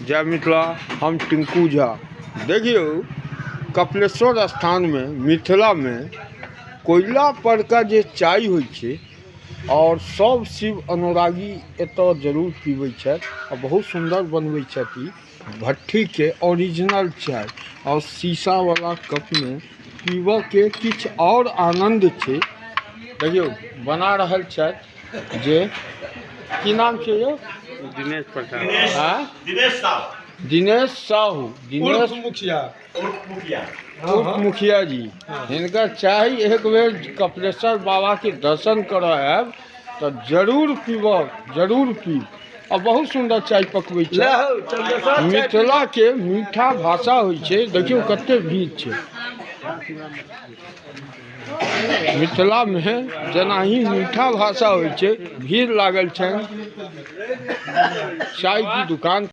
जय मिथिला। हम टिंकू झा। देखियौ, कपिलेश्वर स्थानमे मिथिलामे कोयला परका जे चाय होइ छै और सब शिव अनुरागी एतऽ जरूर पीबै छथि आ बहुत सुन्दर बनबै छथि ई भट्ठीके ओरिजिनल चाय। और शीशावला कपमे पीबऽके किछु आओर आनन्द छै। देखियौ, बना रहल छथि जे की नाम छै यौ? दिनेश प्रसाद। आँय? दिनेश साहु। दिनेश साहू। दिनेश मुखिया। उर्फ मुखिया। उप मुखिया जी। हिनकर चाही एक बेर कपिलेश्वर बाबाके दर्शन करऽ आयब तऽ जरूर पीबब, जरूर पीब। आ बहुत सुन्दर चाय पकबै छै। मिथिलाके मीठा भाषा होइ छै। देखियौ कते भीड़ छै मिथिलामे। जेनाही मीठा भाषा होइ छै, भीड़ लागल छनि चायके दुकान।